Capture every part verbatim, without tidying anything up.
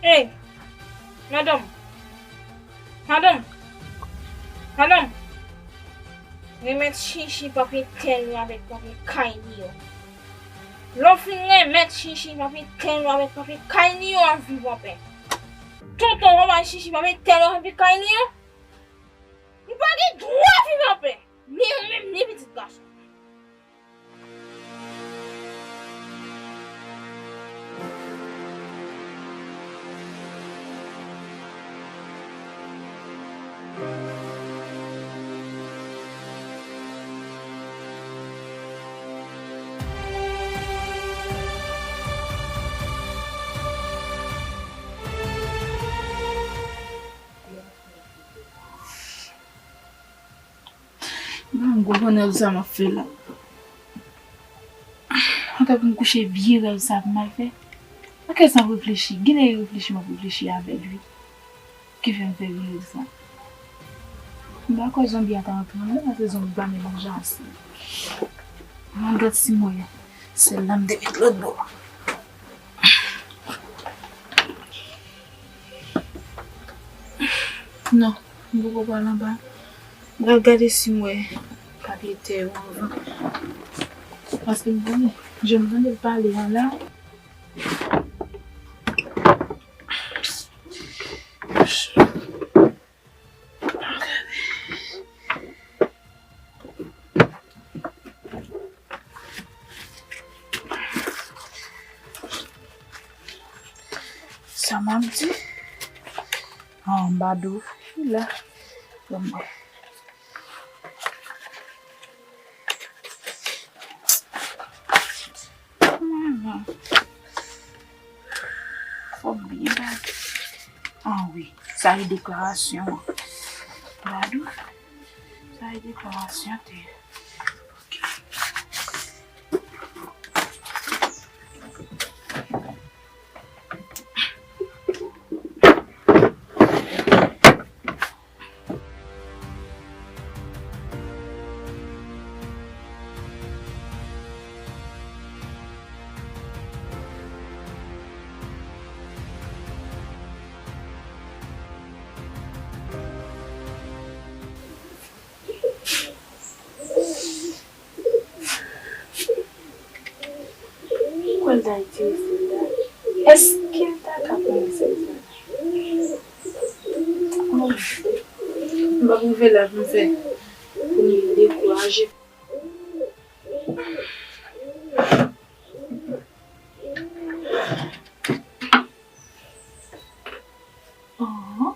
Ey! Madanm! Madanm! Madanm! Remèt Chichi papye tèl yo avèk papye kay li yo. Lè w fin remèt Chichi papye tèl yo avèk papye kay li yo, w ap viv anpè. Tonton, w ap bay Chichi papye tèl yo avèk papye kay li yo? M pa gen dwa viv anpè, ni ou menm, ni pitit gason. Mwen menm, gwo gwo nèv sa m ap fè la. Antan pou m kouche vye rèv sa pou m al fè. Anke san reflechi, genlè e reflechi m ap reflechi avè l wi. Ki fè m fè vye rèv sa. M pa kwè zonbi a ta rantre anndan, paske zonbi pa melanje ansanm. Mwen gad si mwen sèl la m te met lòt bò. Non, m poko pral anba. M pral gade si m wè papye tè yo anvan. Paske m konnen, jan m tande l pale a la. Sa m ap di? Ah, m pa dwe ouvri la. Bon, bon. Mwen menm. Fò m byen gade. Ah wi, sa e deklarasyon an. Gade w. Sa e deklarasyon te. Ok. Poukwa l ta retire sèl la? Èske l ta ka pran sèl sa? Oh, m p ap rive la pou m fè, pou m dekouraje. Oh,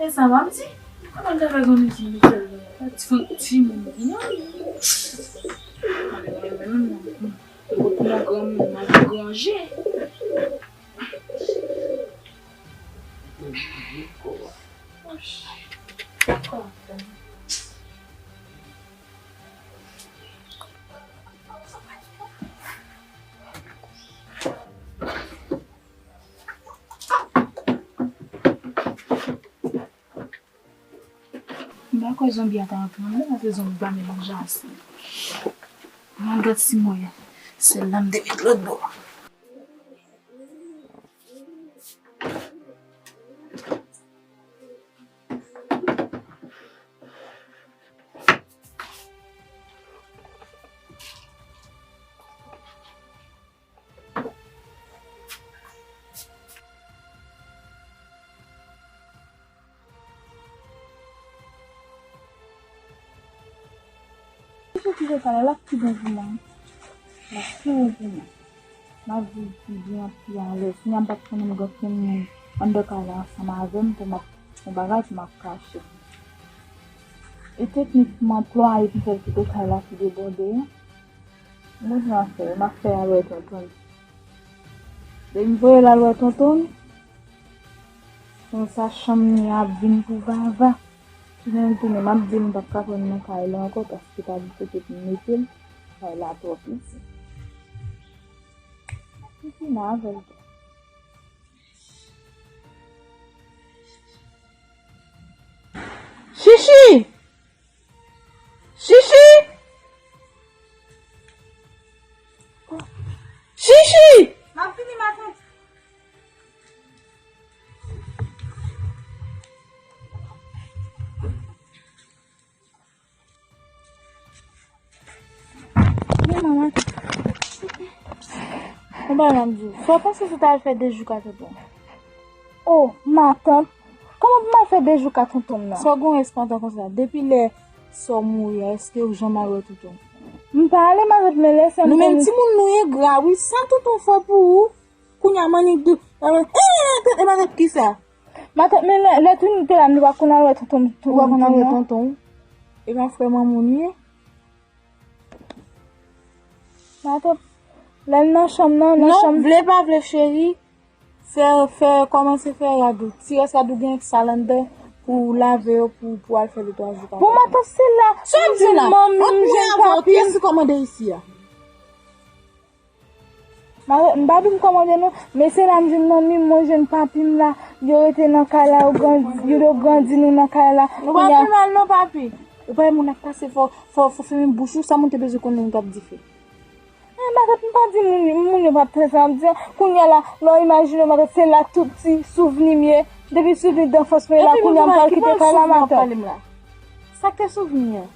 e sa m ap di? Kòman l ta fè konn ki sèl la? Pa ti, ti moun ki nan. Kot mon granmoun, m ap granje. M pa kwè zonbi a ta rantre anndan, paske zonbi pa melanje ansanm. Mwen gad si mwen sèl la m te met lòt bò. Ou kite sa la, l ap pi bon pou mwen. L ap pi bon pou mwen. M ap viv pi byen, pi alèz. Kounya m p ap konnen m gen okenn moun anndan kay la ansanm avè m pou m ap fè yon bagay pou m ap kache. E teknik pou m anplwaye pou fè l kite kay la ki debòde an. Mwen di m ap fè, m ap fè al wè tonton l. Depi m voye l al wè tonton l, konsa chanm li ap vin pou Vava. Tounen l tounen, m ap di l m p ap ka pran l nan kay la ankò, paske pa gen kote pou m mete l, kay la twò piti. M ap fini avè l tou. Chichi! Chichi! Chichi! M ap vini, matant. Manman. Yon bagay m ap di w. Fò w panse si w ta al fè de jou ka tonton. Oh, matant. Kòman pou m al fè de jou ka tonton m nan? Sa w gen espantan konsa? Depi lè sè w mouri a, èske w janm al wè tonton? M pa ale, matant, men lè sè m... Nou menm timoun nou ye gra, wi. Sa tonton fè pou ou? Kounye a, mannik dou. E matant, e matant, kisa? Matant, men lè, lè Twini te la, nou pa konn al wè tonton, tonton. Ou pa konn al wè tonton? E pa frè manman w li ye? Matant, lè l nan chanm nan, nan chanm. Non, vle pa vle, cheri. Fè, fè, kòmanse fè rad ou. Ti rès rad ou gen sa anndan pou w lave yo, pou, pou w al fè de twa jou. Bon, matant, se la. Sa w ap di la? Ant mwen avè w, kiyès ki kòmande isi a? Matant, m pa vin kòmande non, men se la m jwenn manmi m, mwen jwenn papi m la, yo rete nan kay la, yo grandi, yo grandi nou nan kay la. Nou pa pi mal non, papi. Ou pa wè moun ap pase, fò, fò, fò fèmen bouch ou, sa moun te bezwen konnen nou t ap dife. Eh, matant, m pa di moun, moun yo p ap tande sa m ap di an. Kounye a la, lè w imajine w, matant, se la tout ti souvni m ye. Depi souvni danfans mwen la, kounye a m pral kite kay la, matant. Sa k te souvni an?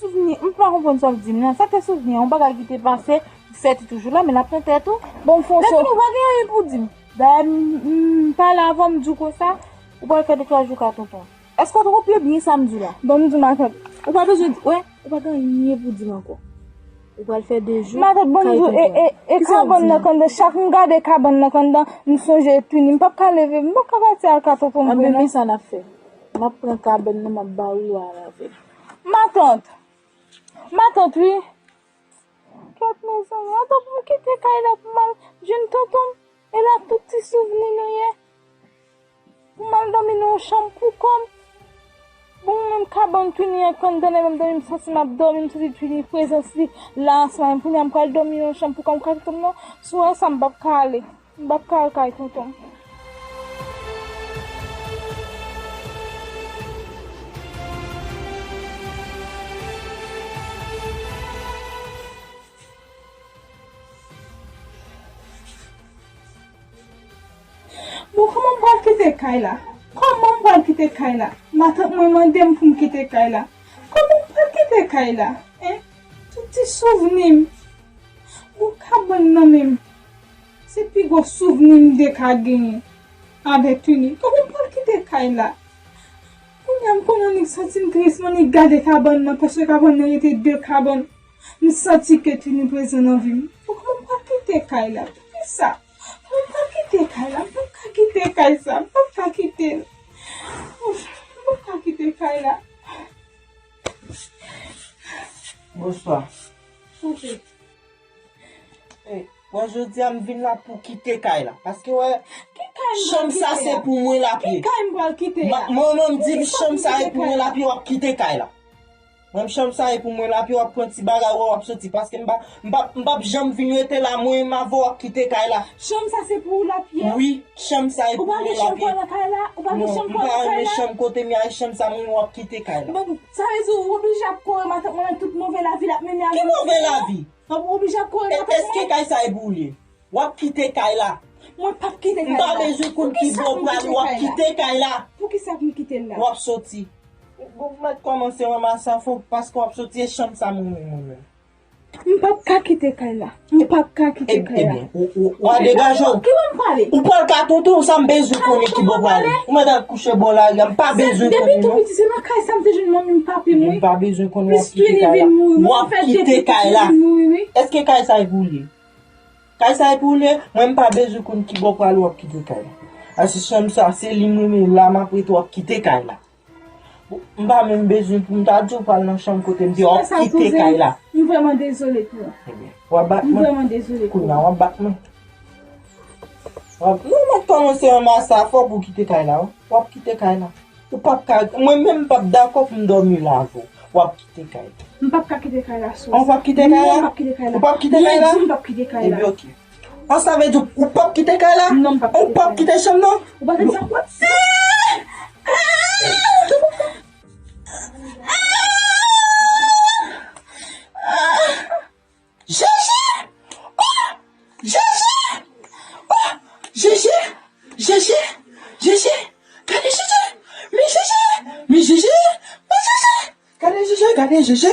Souvni, m pa konprann sa w ap di m nan. Sa k te souvni an? Yon bagay ki te pase, fèt ou toujou la, men l ap nan tèt ou. Bon, m fon so. Lè fini, ou pa gen anyen pou di m. Dayè, m, m pale avè w, m di w konsa, ou pral fè de twa jou ka tonton. Èske w konprann byen sa m di w la? Bon, m di w, matant. Ou pa bezwen di, wè, ou pa gen anyen pou di m ankò. Ou pral fè de jou. Matant, bon, m di w, e, e, e kabann nan k anndan, chak m gade kabann nan k anndan, m sonje Twini. M p ap ka leve, m p ap ka pati al ka tonton m vre non. Anben, men sa n ap fè. M ap pran kabann nan, m ap ba w lwa avè l. Matant! Matant, wi. Kèt, mezanmi, atann pou m kite kay la pou m al jwenn tonton m. E la tout ti souvni nou ye. Pou m al dòmi nan yon chanm pou kò m. Bon, mwen menm kabann Twini an k anndan, lè m ap dòmi, m santi m ap dòmi, m santi Twini prezans li la ansanm avè m. Kounye a m pral dòmi nan yon chanm pou kò m, ka tonton m non. Si w wè sa, m p ap ka ale. M p ap ka al kay tonton m. Bon, kòman m pral kite kay la? Kòman m pral kite kay la? Matant mwen mande m pou m kite kay la. Kòman m pral kite kay la? Hein? Tout ti souvni m. Bon, kabann nan menm. Se pi gwo souvni m te ka genyen avèk Twini. Kòman m pral kite kay la? Kounye a m konnen annik santi m tris, m annik gade kabann nan, paske kabann nan rete de kabann. M santi ke Twini prezan nan vi m. Bon, kòman m pral kite kay la? Poukisa? Kòman m pral kite kay la? M p ap ka kite kay sa. M p ap ka kite l. Ouf, m p ap ka kite kay la. Bonswa. Chanje. Ey, wè, jodi a m vin la pou kite kay la. Paske, wè, chanm sa se pou mwen l ap ye. Ki kay m pral kite a? Mwen menm m di m chanm sa e pou mwen l ap ye, w ap kite kay la. Mwen, chanm sa e pou mwen l ap ye, w ap pran ti bagay w, w ap soti. Paske m pa, m pa, m p ap janm vin rete la, mwen menm avè w ap kite kay la. Chanm sa se pou ou l ap ye? Wi, chanm sa e pou mwen l ap ye. Ou pa gen chanm pou nan kay la? Ou pa gen chanm pou nan kay la? Non, m pa renmen chanm kote m ye a, e chanm sa mwen menm w ap kite kay la. Bon, sa vle di ou oblije ap kore matant mwen nan tout move lavi l ap mennen avè l. Ki move lavi? Ou oblije ap kore matant mwen. Èske kay sa e pou ou l ye? W ap kite kay la. Mwen p ap kite kay la. M pa bezwen konn ki bò w prale, w ap kite kay la. Poukisa pou m kite l la? W ap soti. Bon, m mèt kòmanse ranmase afè w paske w ap soti e chanm sa mwen menm, mwen menm. M p ap ka kite kay la. M p ap ka kite kay la. Ebyen, w a degaje w. Ki bò m prale? Ou pral ka tonton w, sa m bezwen konnen ki bò w prale. Ou mèt al kouche bò lari a, m pa bezwen konnen non. Depi tou piti, se nan kay sa m te jwenn manmi m, papi m, wi. M pa bezwen konnen w ap kite kay la. W ap kite kay la. Èske kay sa e pou ou l ye? Kay sa e pou ou l ye? Mwen m pa bezwen konn ki bò w prale, w ap kite kay la. Paske chanm sa, se li m renmen, la m ap rete, w ap kite kay la. M pa menm bezwen pou m ta di w pral nan chanm kote m te, w ap kite kay la. M vrèman dezole pou ou. Ebyen, w ap bat mwen. M vrèman dezole pou ou. Kounye a, w ap bat mwen. W ap, nou mèt kòmanse ranmase afè w pou w kite kay la, wi. W ap kite kay la. Ou p ap ka, mwen menm m p ap dakò pou m dòmi la avè w. W ap kite kay la. M p ap ka kite kay la sou. Ou p ap kite kay la? Non, m p ap kite kay la. Ou p ap kite kay la? Mwen di m p ap kite kay la. Ebyen, oke. An, sa vle di ou p ap kite kay la? Non, m p ap kite kay la. Ou p ap kite chanm nan? Ou pa tande sa m ap di? Jeje! Oh! Jeje! Oh! Jeje! Jeje! Jeje! Gade Jeje! Men Jeje! Men Jeje! Men Jeje! Gade Jeje! Gade Jeje!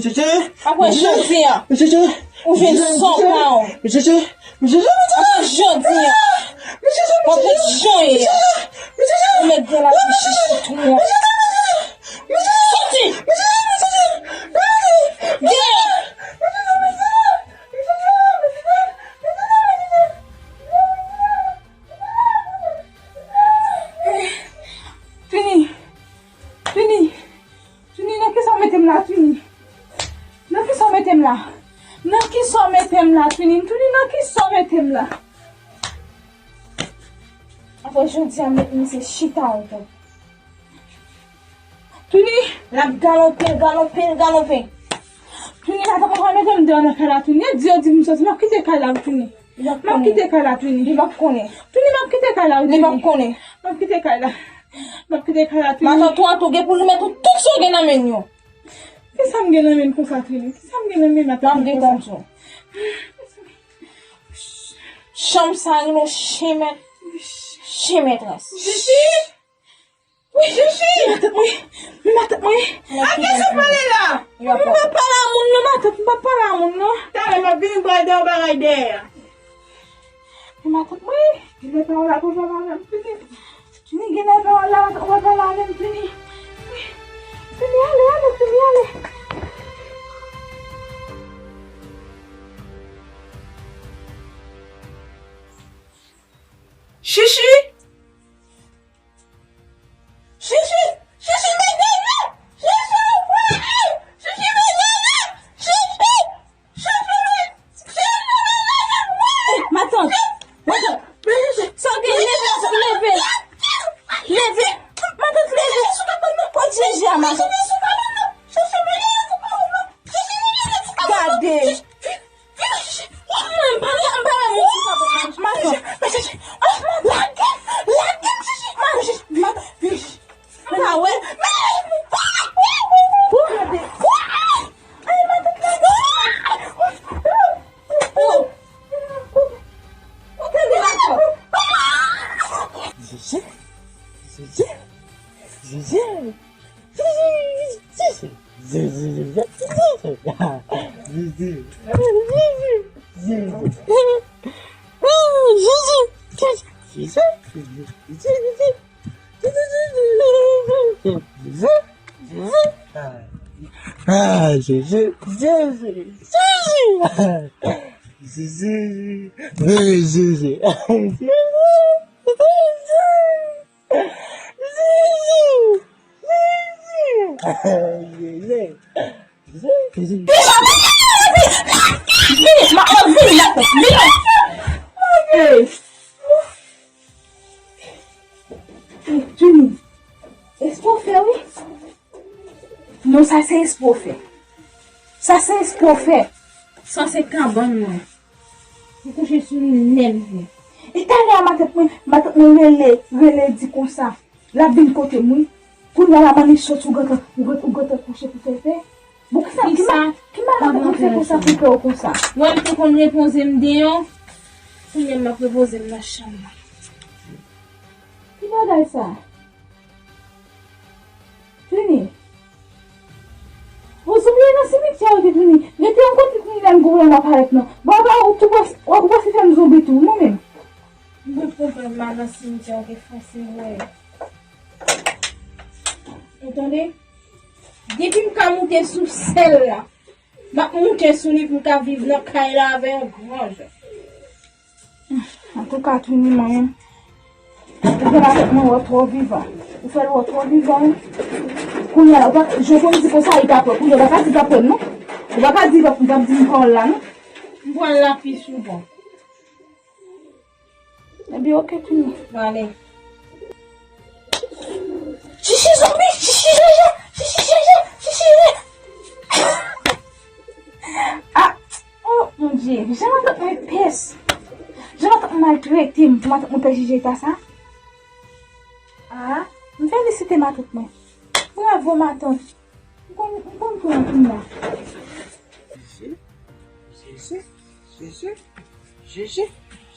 Apre jodi a, ou jwenn san pa w. Apre jodi a, w ap wè jan w ye a. Ou mèt gen lavi chichi twòp. Soti! Dèyè! Twini! Twini! Twini, nan kisa w mete m la, Twini? Nan kisa w mete m la? Nan kisa w mete m la, Twini? Twini, nan kisa w mete m la? Apre jodi a, m met misye chita ankò. Twini! L ap galope, galope, galope. Twini, la poko mete m deyò nan kay la, Twini. Di yo di m soti, m ap kite kay la, Twini. M ap kite kay la, Twini. Li p ap konnen. Twini, m ap kite kay la, wi, Twini. Li p ap konnen. M ap kite kay la. M ap kite kay la, Twini. Matant ou a tou gen pou li met ou tout sa w gen nan men yo. Kisa m gen nan men konsa, Twini? Kisa m gen nan men matant mwen konsa? Chanm sa rele yon chen mèt, chen mètrès. Chichi! Wi, Chichi! Matant mwen! Matant mwen! A kiyès w ap pale la? M pa pale a moun non, matant, m pa pale a moun non. Talè m ap vini bwè de yon bagay dèyè a. Men matant mwen, genlè pawòl la pral pale avè m, Twini. Twini, genlè pawòl la, ou pral pale avè m, Twini. Twini, ale, ale, Twini, ale. Chichi! Chichi! Chichi, mete nan! Chichi, chichi, mete nan! Chichi! Chichi, chichi, mete nan! Matant! Matant! Sa w gen? Leve, leve! Leve! Matant, leve! Kot Jezi a, matant? Gade! Mwen, m pa wè, m pa wè moun sou kapot la. Matant. Lage m, lage m, Chichi. Matant, Chichi. Matant, Chichi. M pa wè. Gade. Ay, matant, lage m. Ou tande, matant? Jezi. Jezi. Jezi. Ah, Jezi, Jezi, Jezi. Jezi, Jezi, Jezi. Jezi! Jezi! Jezi! Jezi! Vini, ma, oh, vini, la, vini. Hey! Jimmy, espwa w fè, wi. Non, sa se espwa w fè. Sa se espwa w fè. Sa se kabann mwen. Ou kouche sou li nèt vre. E talè a matant mwen, matant mwen rele, rele di konsa. L ap vin kote m wi. Kounye a la mannichot ou gentan, ou gentan, ou gentan kouche pou fè fè. Bon, kisa, ki mal, ki mal matant mwen fè konsa pou fè w konsa? Wè m te konn repoze m deyò. Kounye a m ap repoze m nan chanm nan. Ki bagay sa? Twini. Ou zonbi nan simityè ou te Twini. Rete yon kote Twini lè m goumen w ap parèt non. Bon, apa ou tou pwòs, ou pwòs fè m zonbi tou, mwen menm. M konn konprann madan simityè ou te fòse voye. Ou tande? Depi m ka moute sou sèl la, m ap moute sou li pou m ka viv nan kay la avè yon gran jan. Antouka, Twini, mwen menm, ou fè matant mwen wè twò vivan. Ou fè l wè twò vivan, wi. Kounye a, ou pa, jan w konn di konsa, li pa pè. Kounye a, ou pa ka di l pa pè, non. Ou pa ka di l pa, l ap di m pawòl la, non. M pral lapis ou bon. Ebyen, oke, Twini. Bon, ale. Chichi zonbi, chichi jeje, chichi jeje, chichi jeje. Ah, oh, mon Dieu, jan matant mwen pès. Jan matant mwen maltrete m, pou matant mwen pè jije eta sa. Ah, m felisite matant mwen. Bravo, matant. M konn, m konn tou nan kounye a. Jezi, Jezi, Jezi, Jezi,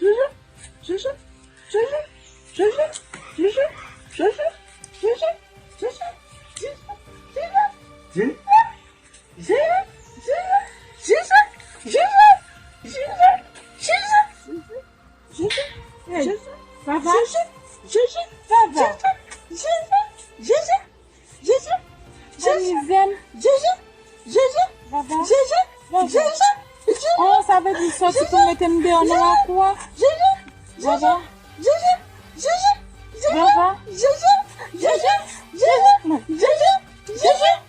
Joujou. Joujou. Joujou. Joujou. Joujou. Joujou. Joujou. Joujou. Joujou. Joujou. Joujou. Joujou. Joujou. Joujou. Joujou. Hey, Joujou. Vava. Joujou. Joujou. Vava. Joujou. Joujou. Joujou. Joujou. Joujou. Joujou. Joujou. Vava. Joujou. Vava. Joujou. Joujou. Oh, sa vle di soti pou mete m deyò nan lakou a. Joujou. Vava. Joujou. Joujou. Vava. Joujou. Joujou. Joujou. Joujou. Joujou.